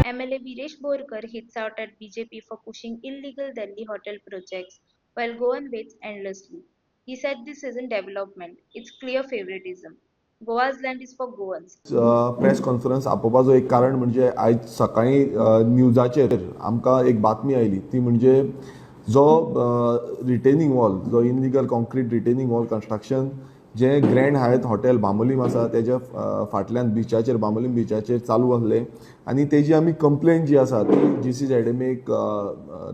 MLA Viresh Borkar hits out at BJP for pushing illegal Delhi hotel projects while Goan waits endlessly. He said this isn't development, it's clear favoritism. Goa's land is for Goans. Press conference आपोवपाचो एक कारण म्हणजे आयज सकाळीं न्यूजाचेर आमकां एक बातमी आयली, ती म्हणजे जो रिटेनिंग वॉल, जो illegal concrete retaining wall construction जें ग्रँड हायत हॉटेल बांबोलीम आसा तेज्या फाटल्यान बिचाचेर, बांबोलीम बिचाचेर चालू आसलें आनी तेजी आमी कंप्लेन जी आसा ती जीसीझेडएमएक,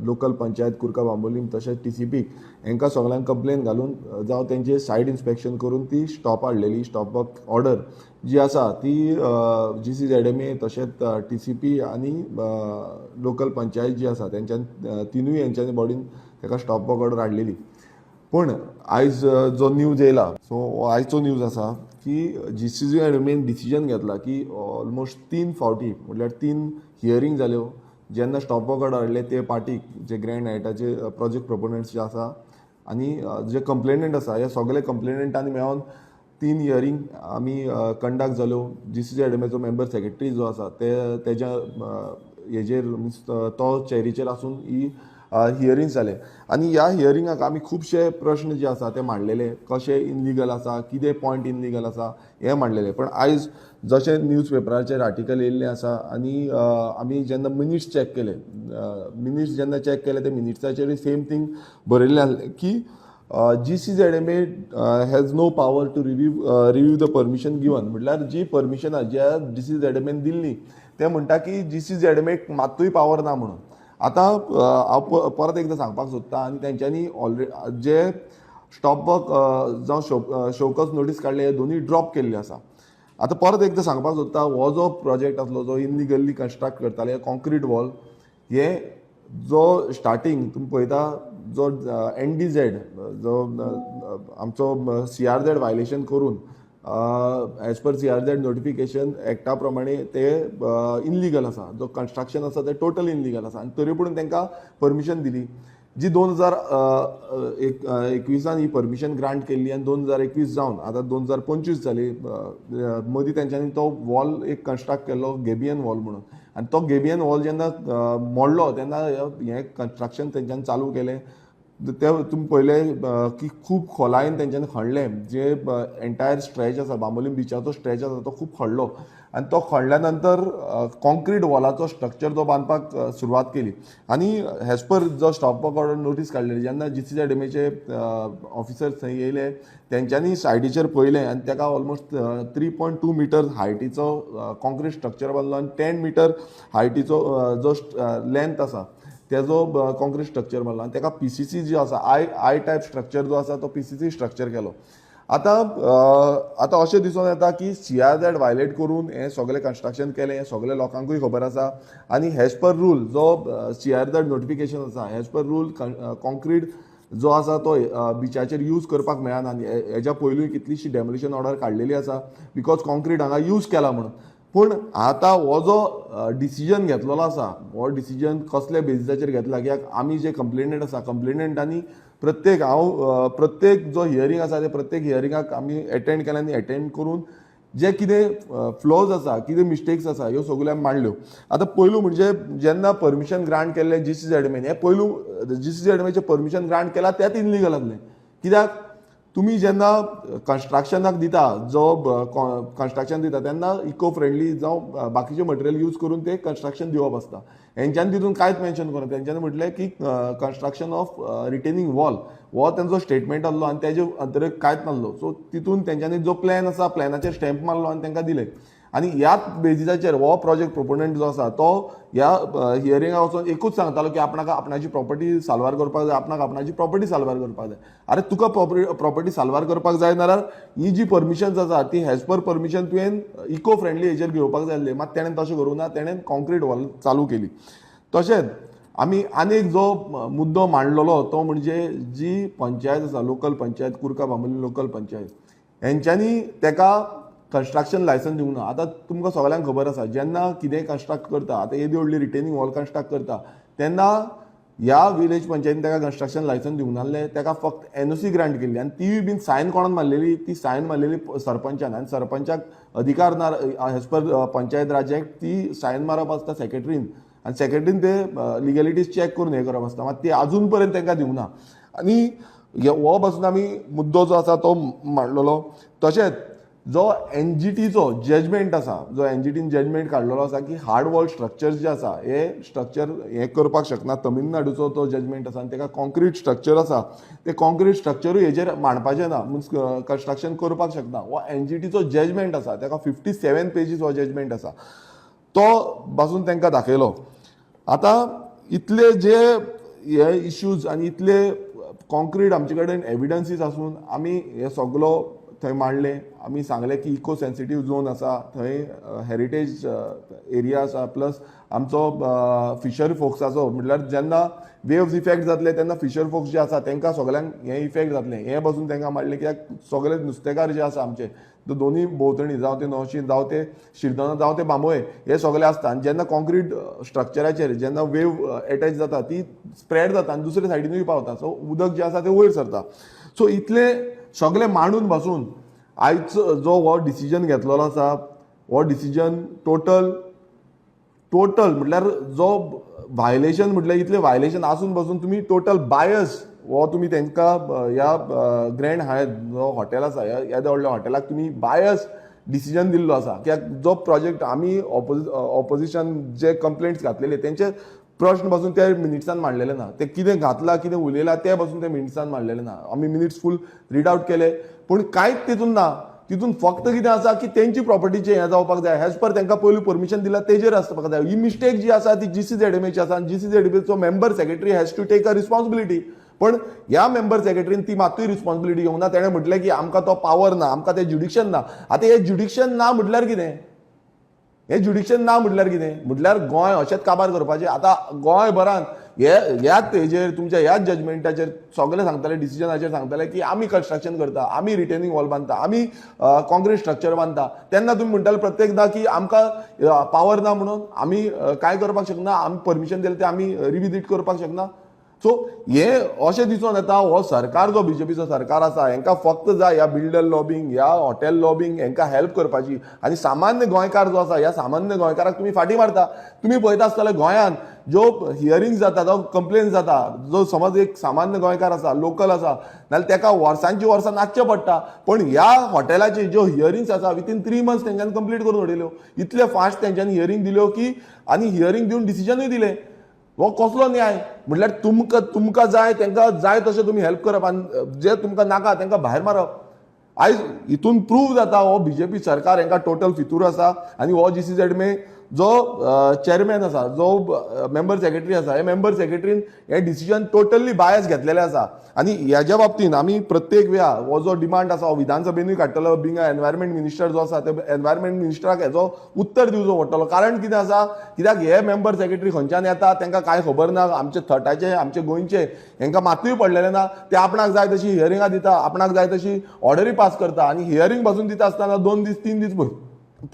लोकल पंचायत कुर्का बांबोलीम तशेंच टीसीपीक हेंकां सगळ्यांक कंप्लेन घालून जावं तेंचे सायट इन्स्पेक्शन करून ती स्टॉप हाडलेली. स्टॉप वर्क ऑर्डर जी आसा ती जीसीझेडएमए तशेंच टीसीपी आनी लोकल पंचायत जी आसा तेंच्यान, तिनूय हेंच्यानी बॉडीन तेका स्टॉप वर्क ऑर्डर हाडलेली. पूण आयज जो न्यूज येयला, सो आयचो न्यूज आसा की जीसीझेडएमएन डिसिजन घेतला की ऑलमोस्ट तीन फावटी, म्हटल्यार तीन हियरींग जाल्यो, जेन्ना स्टॉप वर्क ऑर्डर हाडले ते पार्टीक जे ग्रँड हायटाचे प्रोजेक्ट प्रोपोनंट्स जे आसा आनी जे कंप्लेनंट आसा, हे सगळे कंप्लेनंटांनी मेळोन तीन हियरींग आमी कंडक्ट जाल्यो. जीसीझेडएमएचो मेंबर सेक्रेटरी जो आसा ते तेज्या हेजेर, मिन्स तो चेरीचेर आसून ही हियरींग जालें आनी ह्या हियरिंगाक आमी खुबशे प्रश्न जे आसा ते मांडलेले, कशे इनलिगल आसा, कितें पॉयंट इनलिगल आसा हें मांडलेलें. पण आयज जशें न्यूज पेपराचेर आर्टिकल येयल्लें आसा आनी आमी जेन्ना मिनिट्स चॅक केले, मिनिट्स जेन्ना चॅक केले ते मिनिट्साचेरूय सेम थींग बरयल्लें आसलें की GCZMA has no power to review the permission given. म्हटल्यार जी परमिशनां ज्या जीसीझेडएमएन दिल्ली ते म्हणटा की जीसीझेडएमएक मात्तूय पावर ना म्हणून. आतां हांव परत एकदां सांगपाक सोदता आनी तेंच्यांनी ऑलरेडी जे स्टॉप वर्क जावं शोकॉज नोटीस काडले, हे दोनूय ड्रॉप केल्ले आसा. आतां परत एकदां सांगपाक सोदता, हो जो प्रोजेक्ट आसलो जो इनलिगली कन्स्ट्रक्ट करताले कॉन्क्रीट वॉल, हे जो स्टार्टींग तुमी पळयता जो एनडीझेड जो आमचो सीआरझेड वायलेशन करून, एज पर सीआरझेड नोटिफिकेशन एक्टा प्रमाणे ते इनलिगल आसा. जो कन्स्ट्रक्शन आसा ते टोटल इनलिगल आसा आनी तरी पूण तांकां परमिशन दिली जी 2021 ही परमिशन ग्रांट केल्ली आनी 2021 जावन आतां 2025 जाली. मदीं तेंच्यांनी तो वॉल एक कन्स्ट्रक्ट केल्लो गेबियन वॉल म्हणून आनी तो गेबियन वॉल जेन्ना मोडलो तेन्ना हें कन्स्ट्रक्शन तेंच्यांनी चालू केलें. ते तुमी पळयले की खूब खोलायेन तेंच्यांनी खणलें. जे एंटायर स्ट्रेच आसा, बांबोलीम बिचाचो स्ट्रेच आसा, तो खूब खणलो आनी तो खणल्या नंतर कॉन्क्रीट वॉलाचो स्ट्रक्चर जो बांदपाक सुरवात केली आनी एज पर जो स्टॉप वर्क ऑर्डर नोटीस काडलेली, जेन्ना जीसीझेडएमएचे ऑफिसर थंय येयले, तेंच्यांनी सायटीचेर पळयलें आनी ताका ऑलमोस्ट 3.2 मिटर हायटीचो कॉन्क्रीट स्ट्रक्चर बांदलो आनी 10 मिटर हायटीचो जो लेंथ आसा तेजो कॉन्क्रीट स्ट्रक्चर बांदलो आनी ताका पीसीसी जी आसा, I type structure जो आसा तो पीसीसी स्ट्रक्चर केलो. आतां अशें दिसून येता की सीआरझेड वायलेट करून हें सगळें कन्स्ट्रक्शन केलें, हें सगळें लोकांकूय खबर आसा आनी एज पर रूल जो सीआरझेड नोटिफिकेशन आसा, एज पर रूल कॉन्क्रीट जो आसा तो बिचाचेर यूज करपाक मेळना आनी हेज्या पयलूय कितलीशी डेमोलिशन ऑर्डर काडलेली आसा because concrete हांगा यूज केला म्हणून. पूण आतां हो जो डिसिजन घेतलेलो आसा, हो डिसिजन कसल्या बेजिसाचेर घेतला? कित्याक आमी जे कंप्लेनंट आसा, कंप्लेनंटांनी प्रत्येक हांव प्रत्येक जो हियरींग आसा ते प्रत्येक हियरिंगाक आमी एटेंड केला आनी एटेंड करून जे कितें फ्लॉज आसा, कितें मिस्टेक्स आसा, ह्यो सगल्यो आमी मांडल्यो. आतां पयलू म्हणजे जेन्ना परमिशन ग्रांट केल्लें जीसीझेडएमएन, हें पयलू जीसीझेडएमएचें परमिशन ग्रांट केलां तेंच इनलिगल आसलें. कित्याक तुमी जेन्ना कन्स्ट्रक्शनाक दिता, जो कन्स्ट्रक्शन दिता तेन्ना इको फ्रेंडली जावं बाकीचे मटेरियल यूज करून ते कन्स्ट्रक्शन दिवप आसता. हेंच्यांनी तितून कांयच मेन्शन करूं, तेंच्यांनी म्हटलें की कन्स्ट्रक्शन ऑफ रिटेनिंग वॉल हो तेंचो स्टेटमेंट आसलो आनी तेजे अतिरिक्त कांयच नासलो. सो तितून तेंच्यांनी जो प्लॅन आसा, प्लॅनाचेर स्टॅम्प मारलो आनी तांकां दिले आनी ह्याच बेजिसाचेर हो प्रोजेक्ट प्रोपोनंट जो आसा तो ह्या हियरिंगाक वचोन एकूच सांगतालो की आपणाक आपणाची प्रॉपर्टी साल्वार करपाक जाय, आपणाक आपणाची प्रॉपर्टी साल्वार करपाक जाय. अरे, तुका प्रॉपर्टी साल्वार करपाक जाय जाल्यार ही जी परमिशन्स आसा ती एज पर परमिशन तुवें इको फ्रेंडली हेजेर घेवपाक जाय आसली. मात तेणें तशें करूं ना, तेणें कॉन्क्रीट वॉल चालू केली. तशेंच आमी आनी एक जो मुद्दो मांडलेलो तो म्हणजे जी पंचायत आसा, लोकल पंचायत, कुर्का बांबोली लोकल पंचायत, हेंच्यांनी तेका कन्स्ट्रक्शन लायसन्स दिवंक ना. आतां तुमकां सगळ्यांक खबर आसा, जेन्ना कितेंय कन्स्ट्रक्ट करता, आतां येदी व्हडली रिटेनिंग वॉल कन्स्ट्रक्ट करता तेन्ना ह्या विलेज पंचायतीन ताका कन्स्ट्रक्शन लायसन्स दिवंक नासलें, ताका फक्त एनओसी ग्रांट केल्ली आनी तीय बीन सायन कोणान मारलेली, ती सायन मारलेली सरपंचान आनी सरपंचाक अधिकार ना एज पर पंचायत राज एक्ट, ती सायन मारप आसता सेक्रेटरीन आनी सेक्रेटरीन ते लिगॅलिटीज चॅक करून हें करप आसता, मात ती आजून पर्यंत तांकां दिवंक ना. आनी हो पासून आमी मुद्दो जो आसा तो मांडलेलो. तशेंच जो एनजीटीचो जजमेंट आसा, जो एनजीटीन जजमेंट काडलेलो आसा की हार्ड वॉल स्ट्रक्चर्स जे आसा हे स्ट्रक्चर हे करपाक शकना, तमिळनाडूचो तो जजमेंट आसा आनी ताका कॉन्क्रीट स्ट्रक्चर आसा ते कॉन्क्रीट स्ट्रक्चरूय हेजेर मांडपाचें ना, मिन्स कन्स्ट्रक्शन करपाक शकना. हो एनजीटीचो जजमेंट आसा, ताका 57 पेजीस हो जजमेंट आसा, तो पासून तांकां दाखयलो. आतां इतले जे हे इश्यूज आनी इतले कॉन्क्रीट आमचे कडेन एविडन्सीस आसून आमी हे सगलो थंय मांडले. आमी सांगले की इको सेन्सिटीव झोन आसा थंय, हेरिटेज एरिया आसा, प्लस आमचो फिशर फोक्साचो, म्हटल्यार जेन्ना वेव्स इफेक्ट जातले तेन्ना फिशर फोक्स जे आसा तांकां सगळ्यांक हें इफेक्ट जातलें, हें पासून तांकां मांडलें. कित्याक सगळे नुस्तेकार जे आसा आमचे ते दोनूय भोंवतणी, जावं ते नवशी, जावं ते शिरदोना, जावं ते बांबोळे, हे सगळे आसता आनी जेन्ना कॉन्क्रीट स्ट्रक्चराचेर जेन्ना वेव एटॅच जाता ती स्प्रेड जाता आनी दुसरे सायडीनूय पावता, सो उदक जें आसा तें वयर सरता. सो इतलें सगळें मांडून बसून आयज जो हो डिसिजन घेतलेलो आसा, हो डिसिजन टोटल टोटल म्हटल्यार जो व्हायलेशन, म्हटल्यार इतलें व्हायलेशन आसून बसून तुमी टोटल बायस हो तुमी तांकां ह्या ग्रँड हायत जो हॉटेल आसा, ह्या येद्या व्हडल्या हॉटेलाक तुमी बायस डिसिजन दिल्लो आसा. कित्याक जो प्रोजेक्ट आमी ऑपोजिशन जे कंप्लेंट्स घातलेले तेंचे प्रश्न पासून त्या मिनिट्सान मांडलेले ना, ते कितें घातला, कितें उलयला ते पासून ते मिनिट्सान मांडलेले ना. आमी मिनिट्स फूल रीड आउट केले पूण कांयच तितून ना. तितून फक्त कितें आसा की तेंची प्रॉपर्टीचें हें जावपाक जाय, एज पर तांकां पयलू परमिशन दिला तेजेर आसपाक जाय. ही मिस्टेक जी आसा ती जीसीझेडएमएची आसा आनी जीसीझेडएमएचो member secretary has to take a responsibility, पण ह्या मेंबर सेक्रेटरीन ती मातूय रिस्पॉन्सिबिलिटी घेवंक ना. तेणें म्हटलें की आमकां तो पावर ना, आमकां तें ज्युडिक्शन ना. आतां हें ज्युडिक्शन ना म्हटल्यार कितें? हें ज्युडिक्शन ना म्हटल्यार कितें? म्हटल्यार गोंय अशेंच काबार करपाचें. आतां गोंयभरान हे ह्याच हेजेर, तुमच्या ह्याच जजमेंटाचेर सगळे सांगताले, डिसिजनाचेर सांगताले की आमी कन्स्ट्रक्शन करता, आमी रिटेनिंग वॉल बांदता, आमी कॉन्क्रीट स्ट्रक्चर बांदता, तेन्ना तुमी म्हणटाले प्रत्येकदा की आमकां पावर ना म्हणून आमी कांय करपाक शकना, आमी परमिशन दिलें तें आमी रिविजीट करपाक शकना. सो हे अशें दिसून येता, हो सरकार जो बीजेपीचो सरकार आसा हेंकां फक्त जाय ह्या बिल्डर लॉबींग, ह्या हॉटेल लॉबींग हेंकां हेल्प करपाची आनी सामान्य गोंयकार जो आसा ह्या सामान्य गोंयकाराक तुमी फाटीं मारता. तुमी पळयता आसतले गोंयांत ज्यो हियरींग जाता, जावं कंप्लेन जाता, जो समज एक सामान्य गोंयकार आसा, लोकल आसा, नाल्यार तेका वर्सांची वर्सां नाचचें पडटा, पण ह्या हॉटेलाची ज्यो हियरिंग्स आसा विथीन 3 मंथ्स तेंच्यांनी कंप्लीट करून उडयल्यो. इतले फास्ट तेंच्यांनी हियरींग दिल्यो की आनी हियरींग दिवन डिसिजनूय दिलें. हो कसलो न्याय? म्हटल्यार तुमकां जाय तांकां जाय तशें तुमी हेल्प करप आनी जे तुमकां नाका तांकां भायर मारप. आयज हितून प्रूव जाता हो बीजेपी सरकार हांकां टोटल फितूर आसा आनी हो जीसीझेडएमए जो चेअरमॅन आसा, जो मेंबर सेक्रेटरी आसा, हे मेंबर सेक्रेटरीन हे डिसिजन टोटली बायस घेतलेले आसा. आनी ह्याच्या बाबतीन आमी प्रत्येक वेळा हो जो डिमांड आसा हो विधानसभेनूय काडटलो. बिंग एनवायरमेंट मिनिस्टर जो आसा ते एनवायरमेंट मिनिस्टराक हेजो उत्तर दिवचो पडटलो. कारण कितें आसा, कित्याक हे मेंबर सेक्रेटरी खंयच्यान येता तांकां कांय खबर ना. आमचे थटाचे, आमचे गोंयचे हेंकां मातूय पडलेलें ना. ते आपणाक जाय तशी हियरिंगां दिता, आपणाक जाय तशी ऑर्डरी पास करता आनी हियरींग पासून दिता आसतना 2 दीस 3 दीस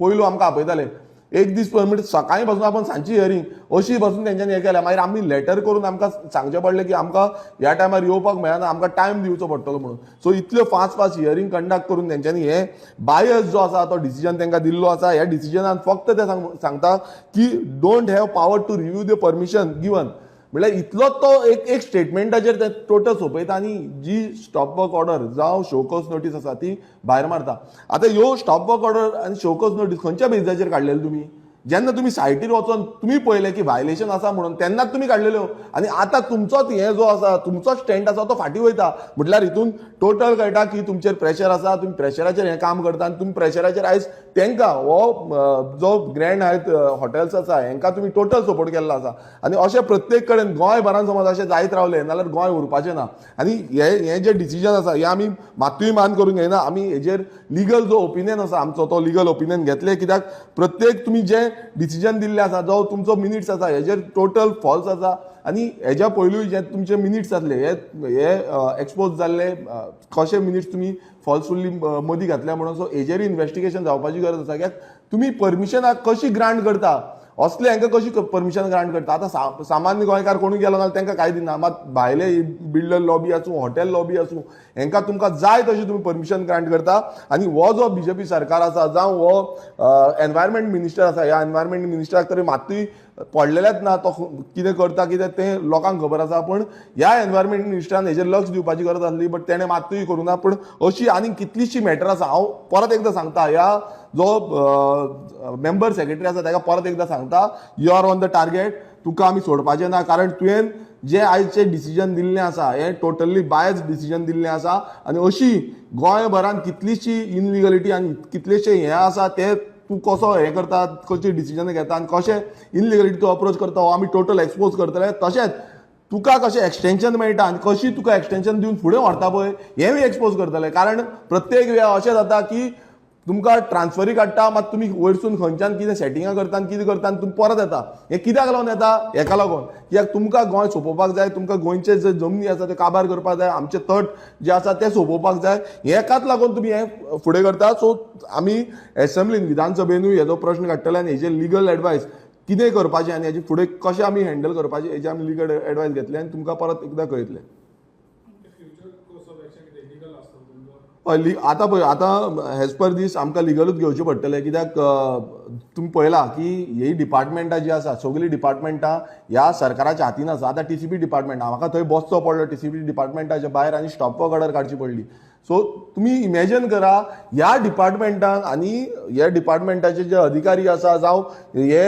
पयलू आमकां आपयताले. एक दीस म्हणजे सकाळी पासून आपण सांजची हियरींग अशी पासून तेंच्यांनी हें केलें. मागीर आमी लेटर करून आमकां सांगचें पडलें की आमकां ह्या टायमार येवपाक मेळना, आमकां टायम दिवचो पडटलो म्हणून. सो इतल्यो फास्ट फास्ट हियरींग कंडक्ट करून तेंच्यांनी हे बायस जो आसा तो डिसिजन तांकां दिल्लो आसा. ह्या डिसिजनान फक्त ते सांगता की don't have power to review the permission given, म्हळ्यार इतलोच तो एक एक स्टेटमेंटाचेर ते टोटल सोंपयता आनी जी स्टॉप वर्क ऑर्डर जावं शोकॉज नोटीस आसा ती भायर मारता. आतां ह्यो स्टॉप वर्क ऑर्डर आनी शोकॉज नोटीस खंयच्या बेजाचेर काडलेले तुमी? जेन्ना तुमी सायटीर वचोन तुमी पळयलें की व्हायलेशन आसा म्हणून तेन्नाच तुमी काडलेल्यो आनी आतां तुमचोच हे जो आसा, तुमचोच स्टँड आसा तो फाटीं वयता, म्हटल्यार हितून टोटल कळटा की तुमचेर प्रेशर आसा, तुमी प्रेशराचेर हें काम करता आनी तुमी प्रेशराचेर आयज तांकां हो जो ग्रँड हायत हॉटेल्स आसा हेंकां तुमी टोटल सपोर्ट केल्लो आसा. आनी अशें प्रत्येक कडेन गोंयभरान समज अशें जायत रावलें नाल्यार गोंय उरपाचें ना. आनी हे हे जे डिसिजन आसा हे आमी मातूय मान करून घेयना. आमी हेजेर लिगल जो ओपिनियन आसा आमचो तो लिगल ओपिनियन घेतले, कित्याक प्रत्येक तुमी जे डिसिजन दिल्लें आसा, जो तुमचो मिनिट्स आसा हेजेर टोटल फॉल्स आसा. आनी हेज्या पयलूय जे तुमचे मिनिट्स आसले हे हे एक्सपोज जाल्ले, कशे मिनिट्स तुमी फॉल्सफुल्ली मदीं घातल्या म्हणून. सो हेजेर इन्वेस्टिगेशन जावपाची गरज आसा, कित्याक तुमी परमिशनाक कशी ग्रांट करता? असले हांकां कशी परमिशन ग्रांट करता? आतां सामान्य गोंयकार कोणूय गेलो ना तांकां कांय दिना, मात भायले बिल्डर लॉबी आसूं, हॉटेल लॉबी आसूं, हांकां तुमकां जाय तशी तुमी परमिशन ग्रांट करता. आनी हो जो बीजेपी सरकार आसा जावं हो एनवायरमेंट मिनिस्टर आसा, ह्या एनवायरमेंट मिनिस्टराक तरी मात्तूय पडलेलेंच ना, तो कितें करता कितें तें लोकांक खबर आसा. पूण ह्या एनवायरमेंट मिनिस्टरान हेजेर लक्ष दिवपाची गरज आसली, बट तेणें मात्तूय करूं ना. पूण अशी आनी कितलीशी मॅटर आसा. हांव परत एकदां सांगता, ह्या जो मेंबर सेक्रेटरी आसा ताका परत एकदां सांगता, you are on the target, तुका आमी सोडपाचें ना. कारण तुवें जे आयचे डिसिजन दिल्लें आसा हें टोटली बायस डिसिजन दिल्लें आसा. आनी अशी गोंयभरान कितलीशी इनलिगलिटी आनी कितलेशे हें आसा ते तूं कसो हें करता, कशी डिसिजन घेता आनी कशें इनलिगलिटी तूं अप्रोच करता, हो आमी टोटल एक्सपोज करतले. तशेंच तुका कशें एक्सटेंशन मेळटा आनी कशी तुका एक्सटेंशन दिवन फुडें व्हरता पळय हेंवूय एक्सपोज करतले. कारण प्रत्येक वेळा अशें जाता की तुमकां ट्रान्सफरी काडटा, मात तुमी वयरसून खंयच्यान कितें सेटिंगां करता आनी कितें करता आनी तुमी परत येता. हें कित्याक लागून येता? हेका लागून कित्याक तुमकां गोंय सोंपोवपाक जाय, तुमकां गोंयचे जे जमनी आसा ते काबार करपाक जाय, आमचे तट जे आसा ते सोंपोवपाक जाय, हेकाच लागून तुमी हें फुडें करता. सो आमी एसेंब्लीन विधानसभेनूय हेजो प्रश्न काडटले आनी हेजेर लिगल एडवायस कितें करपाचें आनी हेजे फुडें कशें आमी हँडल करपाचें हेजें आमी लिगल एडवायस घेतले आनी तुमकां परत एकदां कळयतले. हय, आतां पळय, आतां एज पर दीस आमकां लिगलूच घेवचें पडटलें. कित्याक तुमी पळयलां की ही डिपार्टमेंटां जी आसा सगळीं डिपार्टमेंटां ह्या सरकाराच्या हातीन आसा. आतां टीसीपी डिपार्टमेंट म्हाका थंय बसचो पडलो टीसीपी डिपार्टमेंटाच्या भायर आनी स्टॉप वर्क ऑर्डर काडची पडली. सो तुमी इमेजन करा ह्या डिपार्टमेंटाक आनी ह्या डिपार्टमेंटाचे जे अधिकारी आसा जावं हे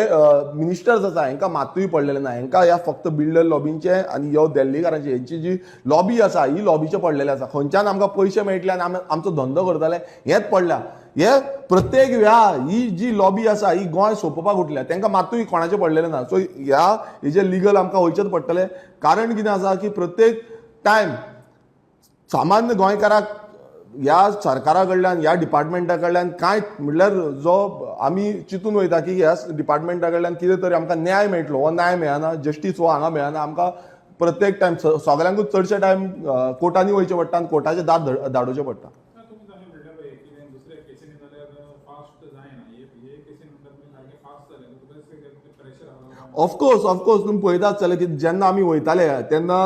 मिनिस्टर्स आसा हेंकां मात्तूय पडलेलें ना. हेंकां ह्या फक्त बिल्डर लॉबींचे आनी ह्यो दिल्लीकारांची हेंची जी लॉबी आसा ही लॉबीचें पडलेलें आसा. खंयच्यान आमकां पयशे मेळटले आनी आमचो धंदो करतले हेंच पडल्या. हे प्रत्येक वेळा ही जी लॉबी आसा ही गोंय सोंपोवपाक उठल्या, तांकां मात्तूय कोणाचें पडलेलें ना. सो ह्या हेजें लिगल आमकां वयचेंच पडटलें. कारण कितें आसा की प्रत्येक टायम सामान्य गोंयकाराक ह्या सरकारा कडल्यान ह्या डिपार्टमेंटा कडल्यान कांय म्हणल्यार जो आमी चिंतून वयता की ह्या डिपार्टमेंटा कडल्यान कितें तरी आमकां न्याय मेळटलो, हो न्याय मेळना, जस्टीस हो हांगा मेळना. आमकां प्रत्येक टायम सगळ्यांकूच चडशे टायम कोर्टांनी वयचें पडटा आनी कोर्टाचें दार धाडोवचें पडटा. ऑफकोर्स ऑफकोर्स तुमी पळयतात जाल्यार की जेन्ना आमी वयताले तेन्ना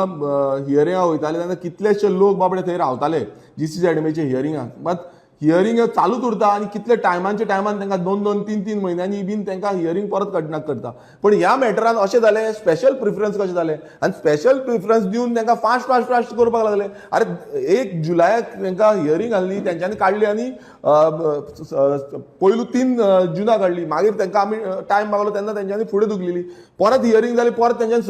हियरिंगाक वयताले तेन्ना कितलेशे लोक बाबडे थंय रावताले जीसीझेडएमएच्या हियरिंगाक. मात हियरिंग चालूच उरता आनी कितले टायमांच्या टायमान तांकां 2-2, 3-3 म्हयन्यांनी बीन तांकां हियरिंग परत कडनाक करता. पण ह्या मॅटरान अशें जालें स्पेशल प्रिफरन्स कशें जालें आनी स्पेशल प्रिफरन्स दिवन तांकां फास्ट फास्ट फास्ट करपाक लागले. अरे 1 जुलयाक तांकां हियरिंग घाल्ली तेंच्यांनी काडली आनी पयलू 3 जुनाक काडली, मागीर तांकां आमी टायम मागलो तेन्ना तेंच्यांनी फुडें धुकलेली, परत हियरिंग जाली, परत तेंच्यांनी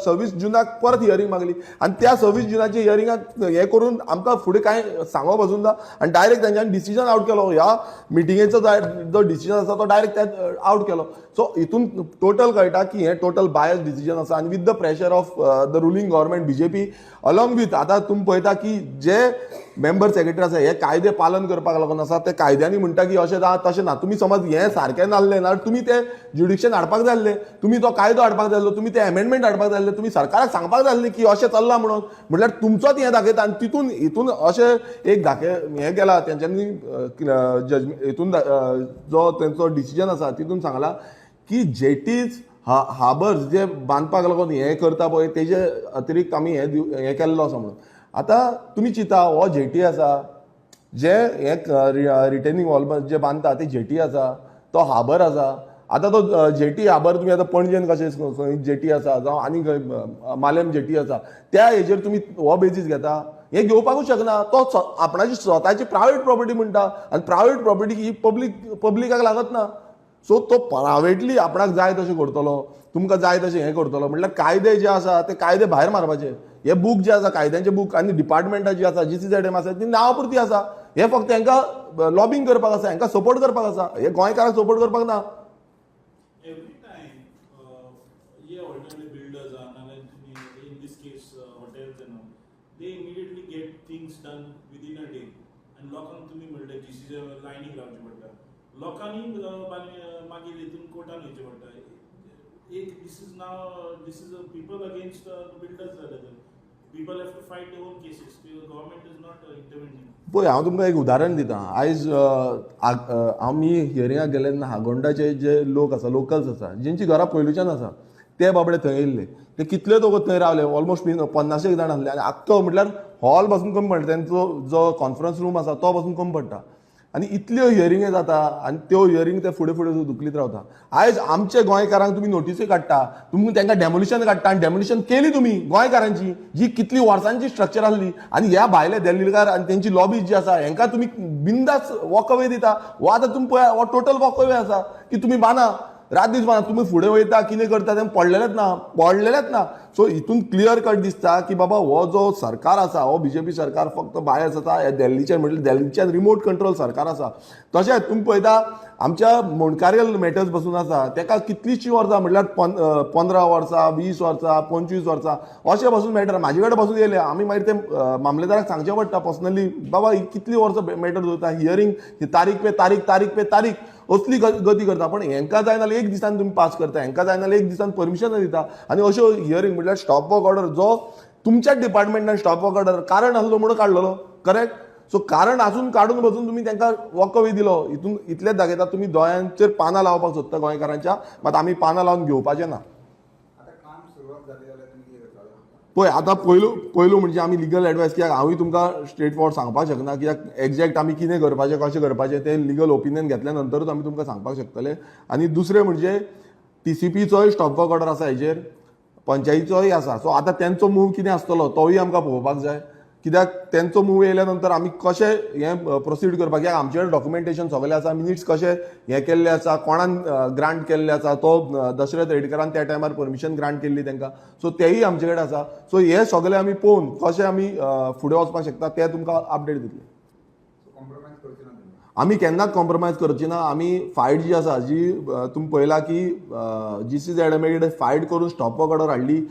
26 जुनाक परत हियरिंग मागली आनी त्या 26 जुनाच्या हियरिंगाक हें करून आमकां फुडें कांय सांगप वचून ना आनी डायरेक्ट तेंच्यांनी डिसिजन आवट केलो. ह्या मिटिंगेचो जो डिसिजन आसा तो डायरेक्ट त्या आवट केलो. सो हितून टोटल कळटा की हें टोटल बायस डिसिजन आसा आनी with the pressure of the ruling government BJP along with आतां तुमी पळयता की जे मेंबर सेक्रेटरी आसा हे कायदे पालन करपाक लागून आसा, ते कायद्यांनी म्हणटा की अशें ना तशें ना. तुमी समज हें सारकें नासलें नाल्यार तुमी ते ज्युडिक्शन हाडपाक जाय आसलें, तुमी तो कायदो हाडपाक जाय आसलो, तुमी ते एमेंडमेंट हाडपाक जाय आसलें, तुमी सरकाराक सांगपाक जाय आसलें की अशें चल्लां म्हणून, म्हटल्यार तुमचोच हें दाखयता. आनी तितून हितून अशें एक दाखय हें केलां तेंच्यांनी जजमेंट हितून जो तेंचो डिसिजन आसा तितून सांगला की जेटीज हार्बर्स जे बांदपाक लागून हें करता पळय तेजे अतिरिक्त आमी हें केल्लो आसा म्हणून. आतां तुमी चिंता हो जेटी आसा जे हे रिटेनिंग वॉल जे बांदता ते जेटी आसा, तो हार्बर आसा. आतां तो जेटी हार्बर तुमी आतां पणजेन कशें खंय जेटी आसा जावं आनी खंय मालेम जेटी आसा त्या हेजेर तुमी हो बेजीस घेता, हें घेवपाकूच शकना. तो आपणाची स्वताची प्रायवेट प्रॉपर्टी म्हणटा आनी प्रायवेट प्रॉपर्टी ही पब्लिकाक लागत ना. सो तो प्रायवेटली आपणाक जाय तशें करतलो, तुमकां जाय तशें हें करतलो. म्हटल्यार कायदे जे आसा ते कायदे भायर मारपाचे. हे बूक जे आसा कायद्यांचे बूक आनी डिपार्टमेंटां जी आसा जीसीझेडएम आसा ती नांवा पुरती आसा. हे फक्त हेंकां लॉबिंग करपाक आसा, हेंकां सपोर्ट करपाक आसा, हे गोंयकारांक सपोर्ट करपाक ना. एवरी टायम हे ऑल्टरनेट बिल्डर्स आहा नाल्यार in this case hotels and all, they immediately get things done within a day. आनी लोकांक तुमी म्हणलें जीसीच्या लायनीक रावचें पडटा, लोकांनी मागीर हितून कोर्टान वयचें पडटा. एक this is now this is a people against builders जाले तर. People have to fight their own cases. The government is not intervening. पळय, हांव तुमकां एक उदाहरण दिता. आयज आमी हियरिंगाक गेले तेन्ना हागोंडाचे जे लोक आसा, लोकल्स आसा, जेंची घरां पयलूच्यान आसा, ते बाबडे थंय येयल्ले. ते कितले दोग थंय रावले, ऑलमोस्ट 50 एक जाण आसले आनी आख्खो म्हटल्यार हॉल पासून कमी पडटा, तेंचो जो कॉन्फरन्स रूम आसा तो पासून कमी पडटा. आनी इतल्यो हियरिंग जाता आनी त्यो हियरिंग ते फुडें फुडें धुकलीत रावता. आयज आमचे गोंयकारांक तुमी नोटिसूय काडटा, तुमी तांकां डेमोलिशन काडटा आनी डेमोलिशन केली तुमी गोंयकारांची, जी कितली वर्सांची स्ट्रक्चर आसली. आनी ह्या भायले दिल्लीकार आनी तेंची लॉबी जी आसा, हेंकां तुमी बिंदास वॉक अवे दिता. हो आतां तुमी पळया, हो टोटल वॉक अवे आसा की तुमी बांदा, रात दीस बांदा, तुमी फुडें वयता, कितें करता तें पडलेलेच ना, पडलेलेच ना. सो हितून क्लियर कट दिसता की बाबा, हो जो सरकार आसा, हो बीजेपी सरकार फक्त बायस आसा. ह्या दिल्लीच्यान, म्हटल्यार दिल्लीच्यान रिमोट कंट्रोल सरकार आसा. तशेंच तुमी पळयता, आमच्या मोणकारियल मॅटर्स बसून आसा, तेका कितलींशीं वर्सां, म्हटल्यार 15 वर्सां, 20 वर्सां, 25 वर्सां अशें बसून मॅटर म्हाजे कडेन बसून येयले. आमी मागीर ते मामलेदाराक सांगचें पडटा पर्सनली, बाबा, ही कितली वर्सां मॅटर दवरता, हियरींग तारीख पे तारीख, तारीख पे तारीख, असली गती करता. पण हेंकां जाय नाल्यार एक दिसान तुमी पास करता, हेंकां जाय नाल्यार एक दिसान परमिशन दिता. आनी अश्यो हियरींग म्हटल्यार स्टॉप वर्क ऑर्डर जो तुमच्याच डिपार्टमेंटान स्टॉप वर्क ऑर्डर कारण आसलो म्हणून काडलेलो, करेक्ट? सो कारण आसून काडून बसून तुमी तांकां वॉक अवे दिलो. हितून इतलेच दाखयता, तुमी दोळ्यांचेर पानां लावपाक सोदता गोंयकारांच्या, मात आमी पानां लावन घेवपाचें ना. आता काम सुरवात जाली जाल्यार तुमी कितें करताले? पळय, आतां पयलू पयलू म्हणजे आमी लिगल एडवायस, कित्याक हांवूय तुमकां स्ट्रेट फॉरवर्ड सांगपाक शकना, कित्याक एग्जॅक्ट आमी कितें करपाचें, कशें करपाचें तें लिगल ओपिनियन घेतल्या नंतरूच आमी तुमकां सांगपाक शकतले. आनी दुसरें म्हणजे टीसीपीचोय स्टॉप वर्क ऑर्डर आसा हेजेर, पंचायतीचोय आसा. सो आतां तेंचो मूव कितें आसतलो तोवूय आमकां पळोवपाक जाय, कित्याक तेंचो मूव येयल्या नंतर आमी कशें हें प्रोसीड करपाक, कित्याक आमचे कडेन डॉक्युमेंटेशन सगळें आसा, मिनिट्स कशें हें केल्लें आसा, कोणान ग्रांट केल्लें आसा, तो दशरथ रेडकरान त्या टायमार परमिशन ग्रांट केल्ली तांकां, सो तेय आमचे कडेन आसा. सो हे सगळें आमी पळोवन कशें आमी फुडें वचपाक शकता तें तुमकां अपडेट दितले. सो कॉम्प्रोमायज करचे ना तुमी? आमी केन्नाच कॉम्प्रोमायज करची ना. आमी फायट जी आसा, जी तुमी पळयला की जीसीझेडएमए कडेन फायट करून स्टॉप वर्क ऑर्डर हाडली,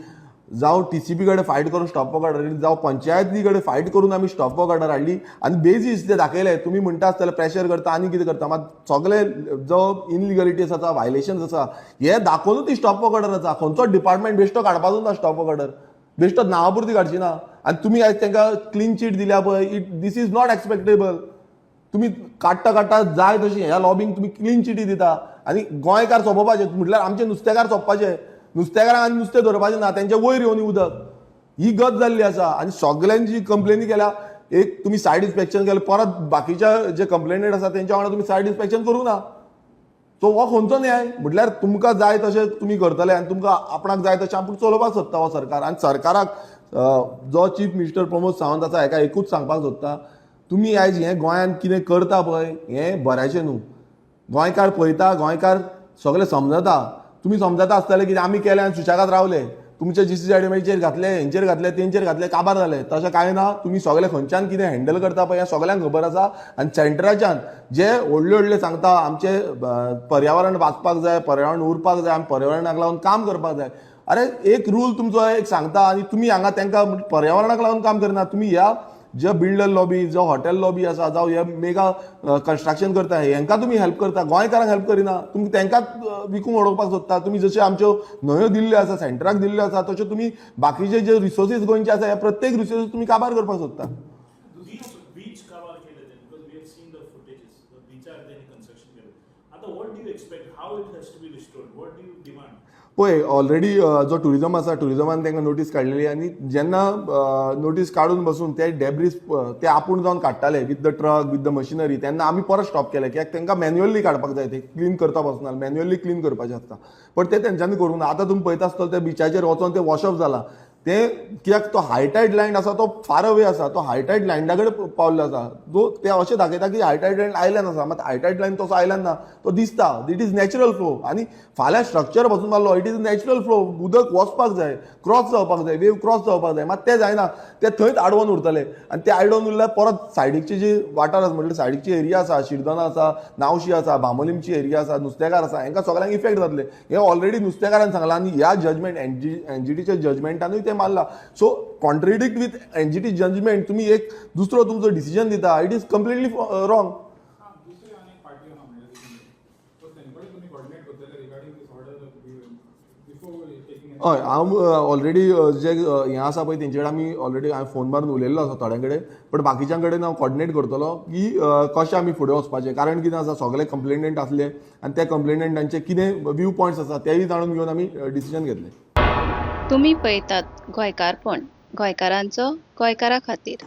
जावं टीसीपी कडेन फायट करून स्टॉप वर्क ऑर्डर हाडली, जावं पंचायती कडेन फायट करून आमी स्टॉप वर्क ऑर्डर हाडली. आनी बेजीस ते दाखयले, तुमी म्हणटा आसतले प्रेशर करता आनी कितें करता, मात सगळे जो इनलिगलिटीज आसा, वायलेशन्स आसा, हे दाखोवनूच ती स्टॉप वर्क ऑर्डर आसा. खंयचो डिपार्टमेंट बेश्टो काडपाचो ना स्टॉप वर्क ऑर्डर, बेश्टो नांवा पुरती काडची ना. आनी तुमी आयज तांकां क्लीन चीट दिल्या पळय, it this is not acceptable. तुमी काडटा काडटा जाय तशी ह्या लॉबींक तुमी क्लीन चिटी दिता आनी गोंयकार सोंपोवपाचे म्हटल्यार आमचे नुस्तेकार सोंपपाचे. नुस्तेकारांक आनी नुस्तें धरपाचें ना, तेंच्या वयर येवन उदक, ही गत जाल्ली आसा. आनी सगल्यांची कंप्लेनी केल्या. एक तुमी सायड इन्स्पेक्शन केलें, परत बाकीच्या जे कंप्लेनंट आसा तेंच्या वांगडा तुमी सायड इन्स्पेक्शन करूंक ना. सो हो खंयचो न्याय? म्हटल्यार तुमकां जाय तशें तुमी करतले आनी तुमकां आपणाक जाय तशें आपूण चलोवपाक सोदता हो सरकार. आनी सरकाराक जो चीफ मिनिस्टर प्रमोद सावंत आसा, हेका एकूच सांगपाक सोदता, तुमी आयज हें गोंयांत कितें करता पळय, हें बऱ्याचें न्हू. गोंयकार पळयता, गोंयकार सगळे समजता. तुमी समजता आसतले की आमी केलें आनी सुशेगाद रावले, तुमचे जीसीझेडएमएचेर घातले, हेंचेर घातले, तेंचेर घातले, काबार जाले. तशें कांय ना. तुमी सगळे खंयच्यान कितें हँडल करता पळय, हें सगळ्यांक खबर आसा. आनी सेंटराच्यान जे व्हडले व्हडले सांगता, आमचे पर्यावरण वाचपाक जाय, पर्यावरण उरपाक जाय, आमी पर्यावरणाक लागून काम करपाक जाय. अरे, एक रूल तुमचो एक सांगता आनी तुमी हांगा तांकां पर्यावरणाक लागून काम करना. तुमी ह्या जे बिल्डर लॉबी, जो हॉटेल लॉबी आसा, जावं हे मेगा कन्स्ट्रक्शन करता, हेंकां तुमी हेल्प करता, गोंयकारांक हेल्प करिना. तुमी तांकांच विकूंक उडोवपाक सोदता. तुमी जशे आमच्यो न्हंयो दिल्ल्यो आसा, सेंटराक दिल्ल्यो आसा, तश्यो तुमी बाकीचे जे रिसोर्सीस गोंयचे आसा, ह्या प्रत्येक रिसोर्सीस तुमी काबार करपाक सोदता. बीच काबार केले ते, because we have seen the footages, the बीचार त्यांनी कन्स्ट्रक्शन केले. आता what do you expect, how it has to be restored? What do you demand? पळय, ऑलरेडी जो टुरिजम आसा, टुरिजमान तांकां नोटीस काडलेली आनी जेन्ना नोटीस काडून बसून ते डेब्रीज ते आपूण जावन काडटाले with the truck, with the machinery, तेन्ना आमी परत स्टॉप केले, कित्याक तांकां मॅन्युअली काडपाक जाय. ते क्लीन करता बसना, मॅन्युअली क्लीन करपाचें आसता, पण ते तेंच्यांनी करूंक ना. आतां तुमी पळयता आसतलो, ते बिचाचेर वचोन ते वॉशअप जाला ते, कित्याक तो हायटायड लँड आसा, तो फार अवे आसा. तो हायटायड लँडा कडेन पावल्लो आसा. जो ते अशें दाखयता की हायटायड लँड आयल्यान आसा, मात हायटायड लायन तसो आयल्यान ना. तो दिसता, it is natural flow. आनी फाल्यां स्ट्रक्चर बसून मारलो, it is natural flow. उदक वचपाक जाय, क्रॉस जावपाक जाय, वेव क्रॉस जावपाक जाय, मात ते जायना. ते थंयच आडवोन उरतले आनी ते आडवोन उरल्यार परत सायडीकची जी वाठार आसा, म्हटल्यार सायडीकची एरिया आसा, शिरदोना आसा, नावशी आसा, बांबोलीमची एरिया आसा, नुस्तेकार आसा, हांकां सगळ्यांक इफेक्ट जातले. हे ऑलरेडी नुस्तेकारान सांगलां आनी ह्या जजमेंट एनजीटीच्या जजमेंटानूय ते मारला. So contradict with NGT judgment तुमी एक दुसरो तुमचो डिसिजन दिता, it is completely wrong. हा, दुसरे आनी एक पार्टी आहा, म्हणल्यार तितून, सो तेंचे कडेन तुमी कॉर्डिनेट करतले regarding this order? Before taking हय, हांव ऑलरेडी जे हें आसा पळय तेंचे कडेन आमी ऑलरेडी हांवें फोन मारून उलयल्लो आसा थोड्यां कडेन, बट बाकीच्यां कडेन हांव कॉर्डिनेट करतलो की कशें आमी फुडें वचपाचें. कारण कितें आसा, सगळे कंप्लेनंट आसले आनी त्या कंप्लेनंटांचे कितें व्यू पॉयंट्स आसा तेय जाणून घेवन आमी डिसिजन घेतले. तुमी पळयतात गोंयकारपण, गोंयकारांचो गोंयकारा खातीर.